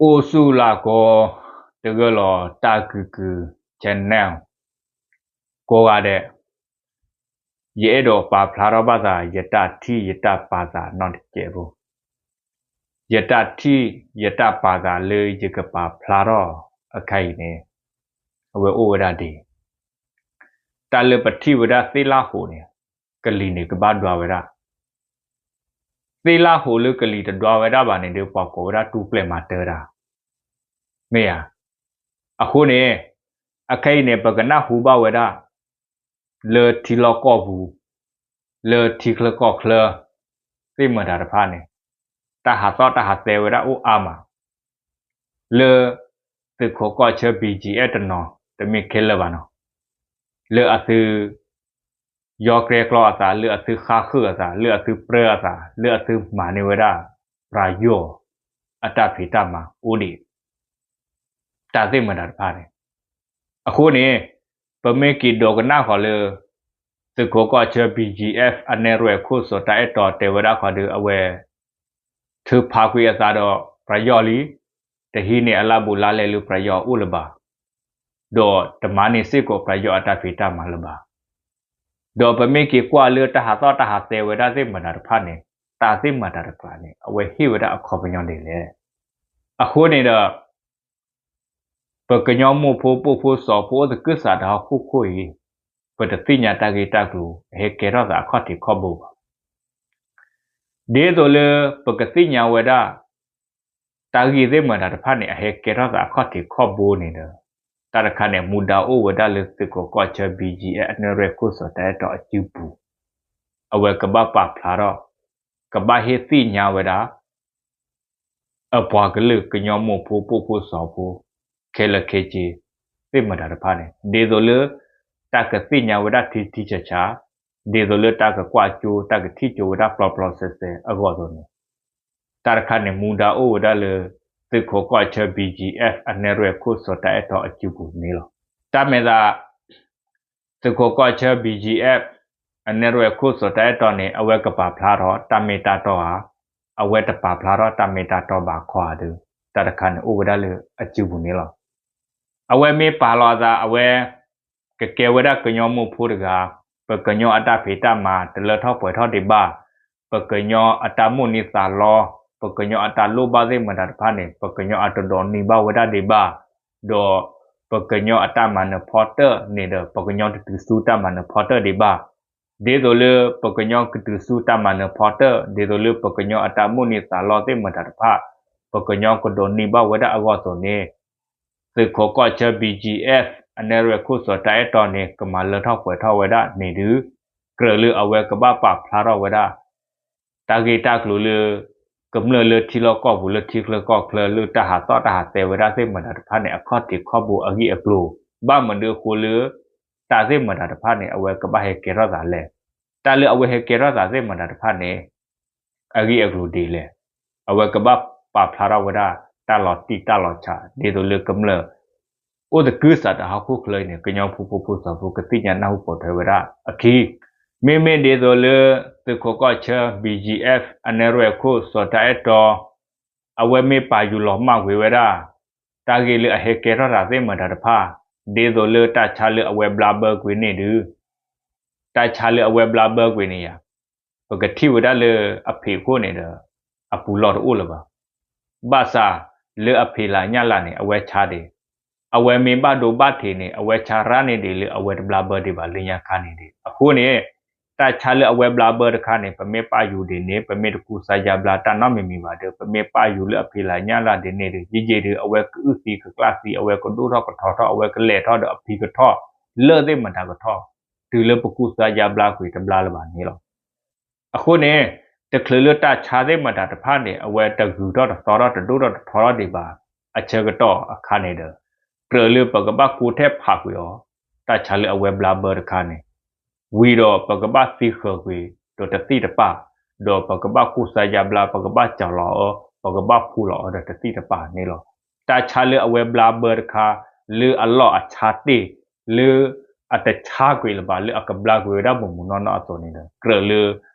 အိၣ်ဆူၣ်လၢကိး တဂၢၢ်လီၤတၢ်ကုၢ်ကုၢ် channel ကိးဂၤဒဲး, ယအဲၣ်ဒိးပာ်ဖျါထီၣ်ဘၣ်သး ယတၢ်ထံၣ်ယတၢ်ပာ်သးနီတစဲးဖိ, ယတၢ်ထံၣ်ယတၢ်ပာ်သးလၢယကပာ်ဖျါထီၣ်အခါအံၤန့ၣ် အဝဲအိၣ်ဝဲဒၣ်ဒ် တၢ်လၢပထံၣ်ဝဲဒၣ်သ့ၣ်လၣ်ဟိးန့ၣ် ကလံၤန့ၣ်ကဘၣ်ဒွးဝဲဒၣ်, သ့ၣ်လၣ်ဟိးလၢကလံၤတဒွးဝဲဒၣ်ဘၣ်န့ၣ်ဒီး ပှၤကိးဝဲဒၣ်တူၢ်ပျဲၢ်မၤတၢ်တၢ်, မ့ၢ်ဧါ. အဃိန့ၣ် အခဲအံၤန့ၣ် ပကနၢ်ဟူဘၣ်ဝဲဒၣ် လၢထံလီၢ်ကီၢ်ပူၤ, လၢထံချၢကီၢ်ချၢ သ့ၣ်မတၤတဖၣ်န့ၣ် တၢ်ဟးသီၣ်တၢ်ဟးသဲဝဲဒၣ်အိၣ်အါမး လၢ သုးခိးကီၢ်ဆၢ ဘံၣ်ကၠံၣ်အဲၣ် တနီၤ တမ့ၢ်ခဲလၢာ်ဘၣ်နီၤ, လၢအသု ယီၤကြဲကျီအသး, လၢအသုဃါဃုာ်အသး, လၢအသုပြၢအသး, လၢအသုမၤန့ၢ်ဝဲဒၣ် ပယီၤ အတၢ်ဖံးတၢ်မၤအိၣ်ဒံး တၢ်သ့ၣ်မတၤတဖၣ်န့ၣ်. အဃိန့ၣ် ပမ့ၢ်က့ၤဒိကနၣ်ဃီၤလၢ သုးခိးကီၢ်ဆၢ ဘံၣ်ကၠံၣ်အဲၣ် အနဲၣ်ရွဲၣ်ခိၣ်စီၤတၢ်အဲၣ်တီတဲဝဲဒၣ်ခီဒီး အဝဲ ထုးဖးကွံာ်အသးဒီးပယီၤလံ, တဟံးန့ၢ်အလၢ်ဘူးလါလဲလၢပယီၤအအိၣ်လၢၤဘၣ်, ဒီးတမၤန့ၢ်စ့ၢ်ကီးပယီၤအတၢ်ဖံးတၢ်မၤလၢၤဘၣ်. ဒီးပမ့ၢ်က့ၤကွၢ်လၢတၢ်ဟးသီၣ်တၢ်ဟးသဲဝဲဒၣ်သ့ၣ်မတၤတဖၣ်န့ၣ် တၢ်သ့ၣ်မတၤတဖၣ်န့ၣ် အဝဲဟ့ၣ်ဝဲဒၣ်အခီပညီဒ်လဲၣ်. အဃိန့ၣ်ဒီး ပကညီမိၢ်ဖိပိာ်ဖိစီၤဖိအိၣ်သကုၤဆးဒးဟီၣ်ခိၣ်ခိၣ်အံၤ ပတသ့ၣ်ညါတၢ်ဂ့ၢ်တၢ်ကျိၤ အဟဲကဲထီၣ်သးအခီၣ်ထံးခီၣ်ဘိဘၣ်. ဒ်သိးလၢပကသ့ၣ်ညါဝဲဒၣ် တၢ်ဂ့ၢ်သ့ၣ်မတၤတဖၣ်န့ၣ် အဟဲကဲထီၣ်သးအခီၣ်ထံးခီၣ်ဘိန့ၣ်ဒီး တၢ်တခါန့ၣ် မူဒါအိၣ်ဝဲဒၣ်လၢသုးခိးကီၢ်ဆၢ ဘံၣ်ကၠံၣ်အဲၣ် အနဲၣ်ရွဲၣ်ခိၣ်စီၤတၢ်အဲၣ်တီအစုပူၤ, အဝဲကဘၣ်ပာ်ဖျါထီၣ် ကဘၣ်ဟ့ၣ်သ့ၣ်ညါဝဲဒၣ် အပှၤကလုာ်ကညီမိၢ်ဖိပိာ်ဖိစီၤဖိ ခဲလၢာ်ခဲဆ့ သ့ၣ်မတၤတဖၣ်န့ၣ် ဒ်သိးလၢ တၢ်ကသ့ၣ်ညါဝဲဒၣ်ထံထံဆးဆး, ဒ်သိးလၢတၢ်ကကွၢ်ကၠိ တၢ်ကထံၣ်ကၠိဝဲဒၣ်ပျီပျီစဲစဲအဂီၢ်အသိးန့ၣ် တၢ်တခါန့ၣ် မူဒါအိၣ်ဝဲဒၣ်လၢ သုးခိးကီၢ်ဆၢ ဘံၣ်ကၠံၣ်အဲၣ် အနဲၣ်ရွဲၣ်ခိၣ်စီၤတၢ်အဲၣ်တီအစုပူၤန့ၣ်လီၤ. တၢ်မဲာ်သး သုးခိးကီၢ်ဆၢ ဘံၣ်ကၠံၣ်အဲၣ် အနဲၣ်ရွဲၣ်ခိၣ်စီၤတၢ်အဲၣ်တီန့ၣ် အဝဲကပာ်ဖျါထီၣ်တၢ်မ့ၢ်တၢ်တီဧါ, အဝဲတပာ်ဖျါထီၣ်တၢ်မ့ၢ်တၢ်တီဘၣ်ခီဧါဒီး တၢ်တခါန့ၣ်အိၣ်ဝဲဒၣ်လၢအစုပူၤန့ၣ်လီၤ. အဝဲမ့ၢ်ပာ်လီၤအသး အဝဲ ကကဲဝဲဒၣ်ကညီမိၢ်ဖိတဂၤ, ပကညီအတၢ်ဖံးတၢ်မၤတလၢထီၣ်ပှဲၤထီၣ်ဒံးဘၣ်, ပကညီအတၢ်မိၣ်န့ၢ်သးလီ, ပကညီအတၢ်လိၣ်ဘၣ်သ့ၣ်မတၤတဖၣ်န့ၣ် ပကညီအတဒိးန့ၢ်ဘၣ်ဝဲဒၣ်ဒံးဘၣ်, ဒီး ပကညီအတၢ်မၤနၢၤဖီတၢၣ်န့ၣ်ဒီး ပကညီတတုၤဆူတၢ်မၤနၢၤဖီတၢၣ်ဒံးဘၣ်, ဒ်သိးလၢပကညီကတုၤဆူတၢ်မၤနၢၤဖီတၢၣ်, ဒ်သိးလၢပကညီအတၢ်မိၣ်န့ၢ်သးလီသ့ၣ်မတၤတဖၣ် ပကညီကဒိးန့ၢ်ဘၣ်ဝဲဒၣ်အဂီၢ်အသိးန့ၣ် သုးခိးကီၢ်ဆၢ ဘံၣ်ကၠံၣ်အဲၣ် အနဲၣ်ရွဲၣ်ခိၣ်စီၤတၢ်အဲၣ်တီန့ၣ် ကမၤလၢထီၣ်ပှဲၤထီၣ်ဝဲဒၣ်န့ၣ်ဒုး ကြၢးလၢအဝဲကဘၣ်ပာ်ဖျါထီၣ်ဝဲဒၣ် တၢ်ဂ့ၢ်တၢ်ကျိၤလၢ ကမျၢၢ်လၢထံလီၢ်ကီၢ်ပူၤလၢထံချၢကီၢ်ချၢလၢတၢ်ဟးသီၣ်တၢ်ဟးသဲဝဲဒၣ်သ့ၣ်မတၤတဖၣ်န့ၣ် အခီၣ်ထံးခီၣ်ဘိအဂ့ၢ်အကျိၤ, ဘၣ်မနုၤအဃိလၢ တၢ်သ့ၣ်မတၤတဖၣ်န့ၣ် အဝဲကဘၣ်ဟဲကဲထီၣ်သးလဲၣ်. တၢ်လၢအဝဲဟဲကဲထီၣ်သးသ့ၣ်မတၤတဖၣ်န့ၣ် အဂ့ၢ်အကျိၤဒ်လဲၣ်. အဝဲကဘၣ်ပာ်ဖျါထီၣ်ဝဲဒၣ် တၢ်လီၤတံၢ်တၢ်လီၤဆဲး ဒ်သိးလၢကမျၢၢ် အိၣ်သကုၤဆးဒးဟီၣ်ခိၣ်ချၢအံၤန့ၣ် ကညီဖိပိာ်ဖိစီၤဖိကသ့ၣ်ညါနၢ်ဟူပိာ်ထွဲဝဲဒၣ်အခံ, မ့မ့ၢ်ဒ်သိးလၢ သုးခိးကီၢ်ဆၢ ဘံၣ်ကၠံၣ်အဲၣ် အနဲၣ်ရွဲၣ်ခိၣ်စီၤတၢ်အဲၣ်တီ အဝဲမ့ၢ်ပာ်ယူၤလီၤမၢ်ကွံာ်ဝဲဒၣ် တၢ်ဂ့ၢ်လၢအဟဲကဲထီၣ်သးသ့ၣ်မတၤတဖၣ်, ဒ်သိးလၢတၢ်ဆါလၢအဝဲဘျါဘၢကွံာ်န့ၣ်ဒုး တၢ်ဆါလၢအဝဲဘျါဘၢကွံာ်န့ၣ်ယါ, ပကထံၣ်ဝဲဒၣ်လၢအဖံးခိၣ်န့ၣ်ဒီး အပူၤလီၢ်တအိၣ်လၢၤဘၣ်. ဘၣ်ဆၣ်လၢအဖံးလၢညၣ်လၢ်န့ၣ် အဝဲဆါဒံး, အဝဲမ့ၢ်ဘၣ်ဒိဘၣ်ထံးန့ၣ် အဝဲဆါရၣ်န့ၢ်ဒံးလၢအဝဲတဘျါဘၢဒံးဘၣ်လၢညါခါန့ၣ်ဒံး. အဃိန့ၣ် တၢ်ဆါလၢအဝဲဘျါဘၢတခါန့ၣ် ပမ့ၢ်ပာ်ယူၤဒ်န့ၣ် ပမ့ၢ်တကူစါယါဘျါတၢ်နီတမံၤမံၤဘၣ်ဒီး ပမ့ၢ်ပာ်ယူၤလၢအဖံးလၢညၣ်လၢ်ဒ်န့ၣ်ဒီး ယံာ်ယံာ်ဒီး အဝဲကအုၣ်သံကကျၣ်သံ အဝဲကဒိၣ်ထီၣ်ကထီထီၣ် အဝဲကလဲၤထီၣ်ဒီးအဖံးကထီၣ် လၢသ့ၣ်မတၤကထီၣ် တုၤလၢပကူစါယါဘျါကွံာ်တဘျါလၢၤဘၣ်န့ၣ်လီၤ. အဃိန့ၣ် တချုးလၢတၢ်ဆါသ့ၣ်မတၤတဖၣ်န့ၣ် အဝဲတဂုၤထီၣ်တသီထီၣ်တဒိၣ်ထီၣ်တထီထီၣ်ဒံးဘၣ် အဆၢကတီၢ်အခါန့ၣ်ဒီး ကြၢးလၢပကဘၣ်ကူထဲဖးကွံာ်အီၤ တၢ်ဆါလၢအဝဲဘျါဘၢတခါန့ၣ် ဝံၤဒီးပကဘၣ်သံဃၢၤကွံာ်ဒီးတသံၣ်တပၣ်, ဒီးပကဘၣ်ကူစါယါဘျါ ပကဘၣ်စှၤလီၤအီၤ ပကဘၣ်ဖှူလီၤအီၤဒီးတသံၣ်တပၣ်န့ၣ်လီၤ. တၢ်ဆါလၢအဝဲဘျါဘၢတခါ လၢအလီၢ်အဆါတ့ၢ် လၢအတဆါကွံာ်လၢၤဘၣ် လၢအကဘျါကွံာ်ဝဲဒၣ်မုၢ်မုၢ်နီၢ်နီၢ်အသိးန့ၣ်ဒီး ကြၢးလၢ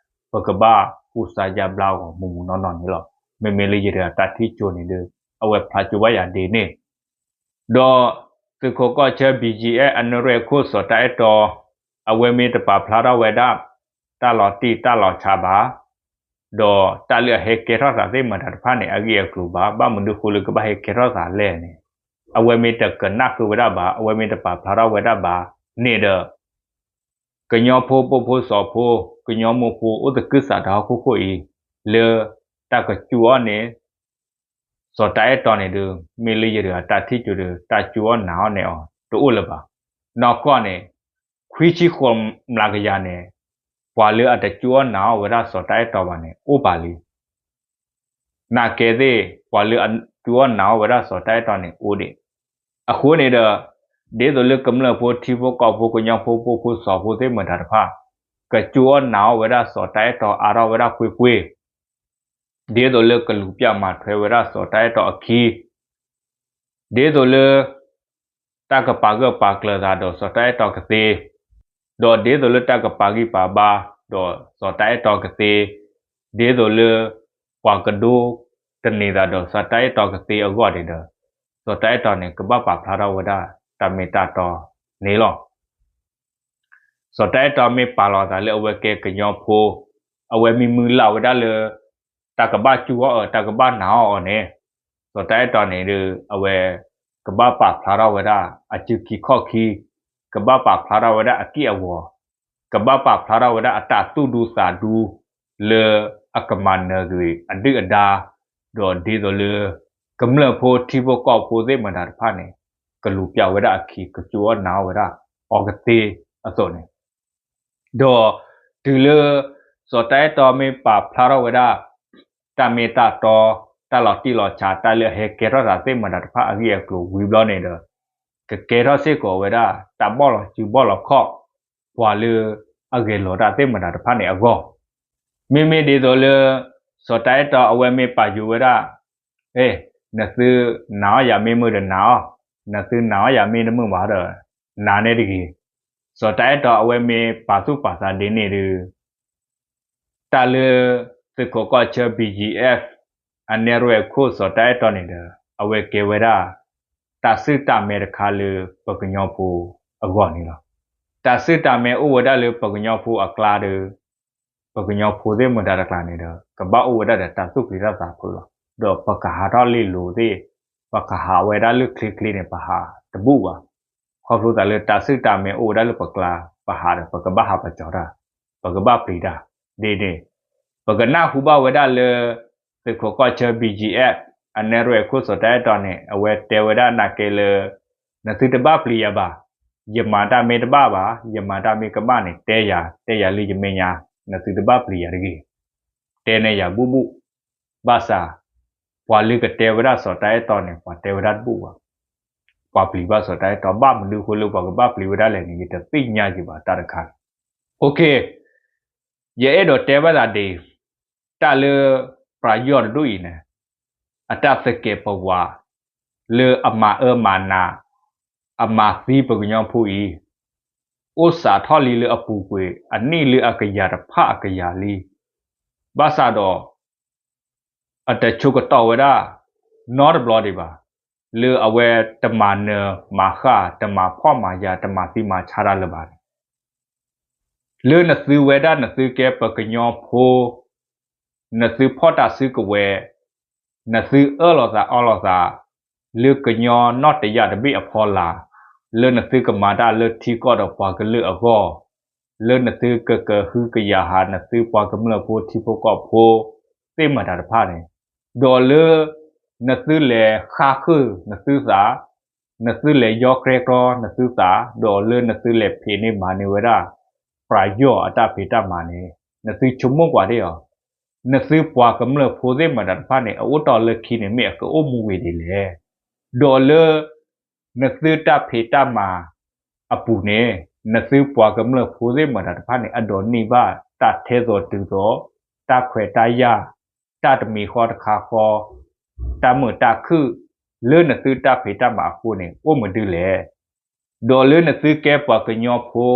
ပကဘၣ်ကူစါယါဘျါအီၤမုၢ်မုၢ်နီၢ်နီၢ်န့ၣ်လီၤ. မ့မ့ၢ်လၢယတဂၤတၢ်ထံၣ်ကၠိန့ၣ်ဒီး အဝဲဖျါကၠိဘၣ်ယၤဒ်န့ၣ် ဒီးသုးခိးကီၢ်ဆၢ ဘံၣ်ကၠံၣ်အဲၣ် အနၢၣ်ရဲၣ်ခိၣ် စီၤတၢ်အဲၣ်တီ အဝဲမ့ၢ်တပာ်ဖျါထီၣ်ဝဲဒၣ် တၢ်လီၤတံၢ်တၢ်လီၤဆဲးဘၣ်, ဒီးတၢ်လၢအဟဲကဲထီၣ်သးသ့ၣ်မတၤတဖၣ်န့ၣ် အဂ့ၢ်အကျိၤဘၣ်, ဘၣ်မနုၤဃိလၢကဘၣ်ဟဲကဲထီၣ်သးလဲၣ်န့ၣ် အဝဲမ့ၢ်တကနၣ်ဃုာ်ဝဲဒၣ်ဘၣ်, အဝဲမ့ၢ်တပာ်ဖျါထီၣ်ဝဲဒၣ်ဘၣ်န့ၣ်ဒီး ကညီဖိပိာ်ဖိစီၤဖိ, ကညီမိၢ်ဖိအိၣ်သကုၤဆးတၢ်ဟီၣ်ခိၣ်ခိၣ်အံၤ လၢတၢ်ကစူအီၣ်န့ၣ် စီၤတၢ်အဲၣ်တီန့ၣ်ဒီး မ့ၢ်လၢယတဂၤတၢ်ထံၣ်ကၠိဒီး တၢ်စူအီၣ်နာ်အီၣ်န့ၢ်အီၤတအိၣ်လၢၤဘၣ်. နီၢ်ကီၢ်န့ၣ် ခွံဆံဃိးမျးကယၤန့ၣ် ပှၤလၢအတစူအီၣ်နာ်အီၣ်ဝဲဒၣ်စီၤတၢ်အဲၣ်တီဘၣ်န့ၣ် အိၣ်ပာ်လံ နာ်ကဲသ့ၣ် ပှၤလၢအစူအီၣ်နာ်အီၣ်ဝဲဒၣ်စီၤတၢ်အဲၣ်တီန့ၣ်အိၣ်ဒံး. အဃိန့ၣ်ဒီး ဒ်သိးလၢကမျၢၢ်ဖိထံဖိကီၢ်ဖိ ကညီဖိပိာ်ဖိစီၤဖိသ့ၣ်မတၤတဖၣ် ကစူအီၣ်နာ်အီၣ်ဝဲဒၣ်စီၤတၢ်အဲၣ်တီအါထီၣ်ဝဲဒၣ်ကွ့ၢ်ကွ့ၢ် ဒ်သိးလၢကလူၤပျၢ်မၤထွဲဝဲဒၣ်စီၤတၢ်အဲၣ်တီအခံ ဒ်သိးလၢ တၢ်ကပာ်ဂၢၢ်ပာ်ကျၢၤသးဒီးစီၤတၢ်အဲၣ်တီကသ့, ဒီးဒ်သိးလၢတၢ်ကပာ်ဂံၢ်ပာ်ဘါ ဒီးစီၤတၢ်အဲၣ်တီကသ့, ဒ်သိးလၢ ပှၤကဒိတန့ၢ်သးဒီးစီၤတၢ်အဲၣ်တီကသ့အဂီၢ်န့ၣ်ဒီး စီၤတၢ်အဲၣ်တီန့ၣ် ကဘၣ်ပာ်ဖျါထီၣ်ဝဲဒၣ် တၢ်မ့ၢ်တၢ်တီန့ၣ်လီၤ. စီၤတၢ်အဲၣ်တီမ့ၢ်ပာ်လီၤသးလၢအဝဲကဲကညီဖိ, အဝဲမ့ၢ်မုၢ်လၢ်ဝဲဒၣ်လၢ တၢ်ကဘၣ်စူအီၣ်အီၤ တၢ်ကဘၣ်နာ်အီၣ်အီၤန့ၣ်, စီၤတၢ်အဲၣ်တီန့ၣ်ဒီး အဝဲ ကဘၣ်ပာ်ဖျါထီၣ်ဝဲဒၣ် အစုခံခီၣ်ခံ, ကဘၣ်ပာ်ဖျါထီၣ်ဝဲဒၣ်အက့ၢ်အဂီၤ, ကဘၣ်ပာ်ဖျါထီၣ်ဝဲဒၣ်အတၢ်သူၣ်ဒူသးဒူ လၢအကမၤနၢၤကွံာ်အဒုၣ်အဒါ, ဒီးဒ်သိးလၢ ကမျၢၢ်ဖိထံဖိကီၢ်ဖိသ့ၣ်မတၤတဖၣ်န့ၣ် ကလူၤပျၢ်ဝဲဒၣ်အခံ ကစူအီၣ်နာ်အီၣ်ဝဲဒၣ်အီၤကသ့အသိးန့ၣ်, ဒီးတုၤလၢ စီၤတၢ်အဲၣ်တီမ့ၢ်ပာ်ဖျါထီၣ်ဝဲဒၣ် တၢ်မ့ၢ်တၢ်တီ, တၢ်လီၤတံၢ်လီၤဆဲး, တၢ်လၢအဟဲကဲထီၣ်သးသ့ၣ်မတၤတဖၣ်အဂ့ၢ်အကျိၤဝံၤဘျီန့ၣ်ဒီး ကကဲထီၣ်စ့ၢ်ကီးဝဲဒၣ် တၢ်ဘီၣ်လီၤစုဘီၣ်လီၤခီၣ် ပှၤလၢအဂဲၤလီၤတၢ်သ့ၣ်မတၤတဖၣ်န့ၣ်အဂီၢ်, မ့မ့ၢ်ဒ်သိးလၢ စီၤတၢ်အဲၣ်တီအဝဲမ့ၢ်ပာ်ယိၤဝဲဒၣ် အဲ နသုနာ်အီၣ်ယၤမ့ၢ်မုာ်ဒီးနာ်အီၣ်, နသုနာ်အီၣ်ယၤမ့ၢ်တမုာ်ဘၣ်ဒီး နာ်န့ၣ်တဂ့ၤ. စီၤတၢ်အဲၣ်တီအဝဲမ့ၢ်ပာ်သူၣ်ပာ်သးဒ်န့ၣ်ဒီး တၢ်လၢ သုးခိးကီၢ်ဆၢ ဘံၣ်ကၠံၣ်အဲၣ် အနဲၣ်ရွဲၣ်ခိၣ်စီၤတၢ်အဲၣ်တီန့ၣ်ဒီး အဝဲကဲဝဲဒၣ် တၢ်စုၣ်တၢ်မဲတခါလၢပကညီဖိအဂီၢ်န့ၣ်လီၤ. တၢ်စုၣ်တၢ်မဲအိၣ်ဝဲဒၣ်လၢပကညီဖိအကျါဒီး ပကညီဖိသ့ၣ်မတၤတကျါန့ၣ်ဒီး ကဘၣ်အိၣ်ဝဲဒၣ်ဒီးတၢ်သူၣ်ဖှံသးဖုးလီၤ. ဒီးပကဟးထီၣ်လံာ်လိၤသ့ၣ် ပကဟးဝဲဒၣ်လၢချ့ချ့န့ၣ် ပဟးတဘူၣ်ဘၣ်. ခီဖျိသးလၢတၢ်စုၣ်တၢ်မဲအိၣ်ဝဲဒၣ်လၢပကျါ ပဟးဒီး ပကဘၣ်ဟးပကၠီၤတၢ်, ပကဘၣ်ပျံၤတၢ်, ဒ်န့ၣ် ပကနၢ်ဟူဘၣ်ဝဲဒၣ်လၢ သုးခိးကီၢ်ဆၢ ဘံၣ်ကၠံၣ်အဲၣ် အနဲၣ်ရွဲၣ်ခိၣ်စီၤတၢ်အဲၣ်တီန့ၣ် အဝဲတဲဝဲဒၣ်နာ်ကဲလၢ နသုတဘၣ်ပျံၤယၤဘၣ်, ယမၤတၢ်မ့ၢ်တဘၣ်ဘၣ်, ယမၤတၢ်မ့ၢ်ကဘၣ်န့ၣ် တဲယၤ, တဲယၤလၢယမဲာ်ညါ, နသုတဘၣ်ပျံၤယၤတဂ့ၤ. တဲန့ၢ်ယၤဘူၣ်ဘူၣ်, ဘၣ်ဆၣ် ပှၤလၢကတဲဝဲဒၣ်စီၤတၢ်အဲၣ်တီန့ၣ် ပှၤတဲဝဲဒၣ်တဘူၣ်ဘၣ်. ပှၤပျံၤဘၣ်စီၤတၢ်အဲၣ်တီ ဘၣ်မနုၤဃိလၢပှၤကဘၣ်ပျံၤဝဲဒၣ်လဲၣ်န့ၣ် ယတသ့ၣ်ညါက့ၤဘၣ်တၢ်တခါန့ၣ်. ယအဲၣ်ဒိးတဲဘၣ်သးဒ်အံၤ, တၢ်လၢ ပယီၤတဒူၣ်အံၤန့ၣ် အတၢ်သကဲးပဝး လၢအမၤအၢမၤနး အမၤသံပကညီဖိအံၤ အိၣ်စးထီၣ်လံလၢအပူၤကွံာ် အနံၣ်လၢအကယၤတဖၣ်အကယၤလံ. ဘၣ်ဆၣ်ဒီး အတဆိကတီၢ်ဝဲဒၣ် နီတဘျီဒံးဘၣ် လၢအဝဲတမၤနၢၤမၤဃၣ် တမၤဖှီၣ်မၤယာ် တမၤသံမၤဆါတၢ်လၢၤဘၣ်န့ၣ် လၢနသုဝဲဒၣ်နသုကဲပကညီဖိ နသုဖီၣ်တၢ်စုကဝဲၤ နသုအၢၣ်လီၤသးအီလီၤသး လၢကညီနီၢ်တယၢ်တဘ့ၣ်အဖီလာ် လၢနသုကမၤတၢ်လၢထံကီၢ်ဒီးပှၤကလုာ်အဂီၢ် လၢနသုကကဟုကယာ်ဟး နသုပှၤကမျၢၢ်ဖိထံဖိကီၢ်ဖိ သ့ၣ်မတၤတဖၣ်န့ၣ် ဒီးလၢ နသုလဲၤဃါဃုာ်နသုသး နသုလဲၤယီကျဲကျီနသုသး ဒီးလၢနသုလဲၤဖံးန့ၢ်မၤန့ၢ်ဝဲဒၣ် ပယီၤအတၢ်ဖံးတၢ်မၤန့ၣ် နသုဆိကမိၣ်ကွၢ်ဒ်အံၤ, နသုပှၤကမျၢၢ်ဖိသ့ၣ်မတၤတဖၣ်န့ၣ် အအိၣ်တီၢ်လၢခံန့ၣ် မ့ၢ်အကအိၣ်မူဝဲဒ်လဲၣ်. ဒီးလၢ နသုတၢ်ဖံးတၢ်မၤအပူၤန့ၣ် နသုပှၤကမျၢၢ်ဖိသ့ၣ်မတၤတဖၣ်န့ၣ် အဒိးန့ၢ်ဘၣ်တၢ်ထဲသိးတုၤသိး တၢ်ခွဲးတၢ်ယာ် တၢ်တမံၤဃီတခါဃီ တၢ်မုာ်တၢ်ခုၣ် လၢနသုတၢ်ဖံးတၢ်မၤအဃိန့ၣ် အိၣ်မနုၤလဲၣ်. ဒီးလၢနသုကဲပှၤကညီဖိ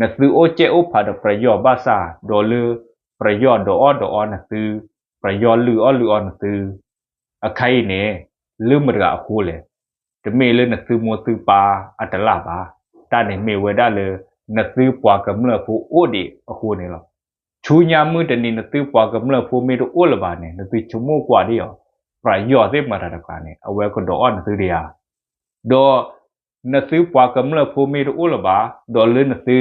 နသုအိၣ်စဲအိၣ်ဖးဒီးပယီၤဘၣ်ဆၣ် ဒီးလၢ ပယီၤဒိးအီၣ်ဒိးအီနသု, ပယီၤလုၢ်အီၣ်လုၢ်အီနသု, အခါအံၤန့ၣ် လၢမတၤတဂၤအဃိလဲၣ်. တမ့ၢ်လၢနသုမိၢ်သုပၢ်အတလၢ်ဘၣ်. တၢ်န့ၣ်မ့ၢ်ဝဲဒၣ်လၢ နသုပှၤကမျၢၢ်ဖိအိၣ်ဒံးအဃိန့ၣ်လီၤ. ဆူညါမုၢ်တနံၤနသုပှၤကမျၢၢ်ဖိမ့ၢ်တအိၣ်လၢၤဘၣ်န့ၣ် နသုဆိကမိၣ်ကွၢ်ဒံးအီၤ, ပယီၤသ့ၣ်မတၤတဂၤန့ၣ် အဝဲကဒိးအီၣ်နသုဒံးဧါ. ဒီး နသုပှၤကမျၢၢ်ဖိမ့ၢ်တအိၣ်လၢၤဘၣ်, ဒီးလၢနသု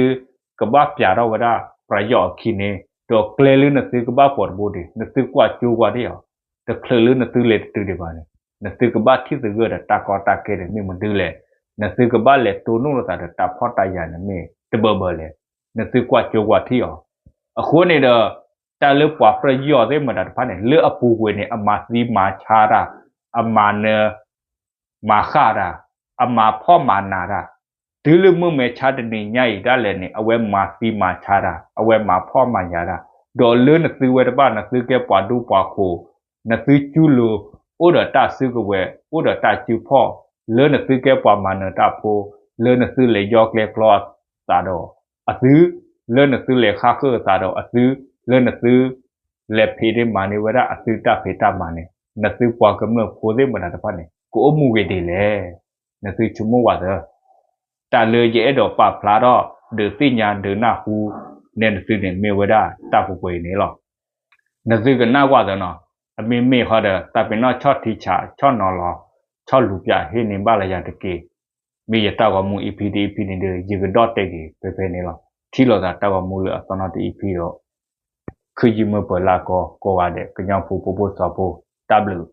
ကဘၣ်ပျးထီၣ်ဝဲဒၣ် ပယီၤအခံန့ၣ်, ဒီးကျဲလၢနသုကဘၣ်ပိာ်တဘိဒံး နသုကွၢ်ကၠိကွၢ်ဒံးအီၤ, တချုးလၢနသုလဲၤတတုၤဒံးဘၣ်န့ၣ်, နသုကဘၣ်ထံၣ်သဂၢၢ်ဒီးတၢ်ကီတၢ်ခဲန့ၣ်မ့ၢ်မနုၤလဲၣ်. နသုကဘၣ်လဲၤတိၢ်နီၣ်လိာ်သးဒီးတၢ်ဖှီၣ်တၢ်ယာ်န့ၣ်မ့ၢ်တဘၢဘၢလဲၣ်. နသုကွၢ်ကၠိကွၢ်ထံၣ်အီၤ. အဃိန့ၣ်ဒီး တၢ်လၢပှၤပယီၤသ့ၣ်မတၤတဖၣ်န့ၣ် လၢအပူၤကွံာ်န့ၣ် အမၤသံမၤဆါတၢ်, အမၤနၢၤ မၤဃၣ်တၢ်, အမၤဖှီၣ်မၤနးတၢ်, တုၤလၢမုၢ်မဲာ်ဆါတနံၤညါအံၤဒၣ်လဲာ်န့ၣ် အဝဲမၤသံမၤဆါတၢ်, အဝဲမၤဖှီၣ်မၤယာ်တၢ်, ဒီးလၢနသုဝဲတဖၣ် နသုကဲပှၤဒူပှၤဃိၤ, နသုကူလိၤ အိၣ်ဒီးတၢ်စုကဝဲၤ အိၣ်ဒီးတၢ်စုဖီၣ်, လၢနသုကဲပှၤမၤနၢၤတၢ်ဖိ, လၢနသုလဲၤယီကျဲကျီအသးဒီးအသု, လၢနသုလဲၤဃါဃၢၤအသးဒီးအသု, လၢနသု လဲၤဖံးန့ၢ်မၤန့ၢ်ဝဲဒၣ်အသုတၢ်ဖံးတၢ်မၤန့ၣ် နသုပှၤကမျၢၢ်ဖိသ့ၣ်မတၤတဖၣ်န့ၣ် ကအိၣ်မူဂ့ၤဒ်လဲၣ်. နသုဆိကမိၣ်ဝဲသၢ, တၢ်လၢယအဲၣ်ဒိးပာ်ဖျါထီၣ် ဒုးသ့ၣ်ညါဒုးနၢ်ဟူ နဲနသုန့ၣ်မ့ၢ်ဝဲဒၣ်တၢ်ပူၤကွံာ်အံၤန့ၣ်လီၤ. နသုကနၣ်ကွၢ်သၢနီၤ, အမ့မ့ၢ်ဃီဒီး တၢ်ပ့ၤနီၣ်ဆီၣ်ထံဆး ဆီၣ်နီၤလီၤ ဆီၣ်လူၤပၠးဟ့ၣ်န့ၢ်ဘၣ်လၢယၤတက့ၢ်. မ့ၢ်ယတၢ်ဂီၤမူ EP တ EP န့ၣ်ဒီး ယကဒီၣ်တဲာ်က့ၤဖဲဖဲန့ၣ်လီၤ. ထံၣ်လိာ်သးတၢ်ဂီၤမူလၢအသီနီတ EP ဒီး ခုယုၢ်မုၢ်ပၢၤလၢကီၢ်ကိးဂၤဒဲး ကညီဖိပိာ်ဖိစီၤဖိ တၢ်ဘျုး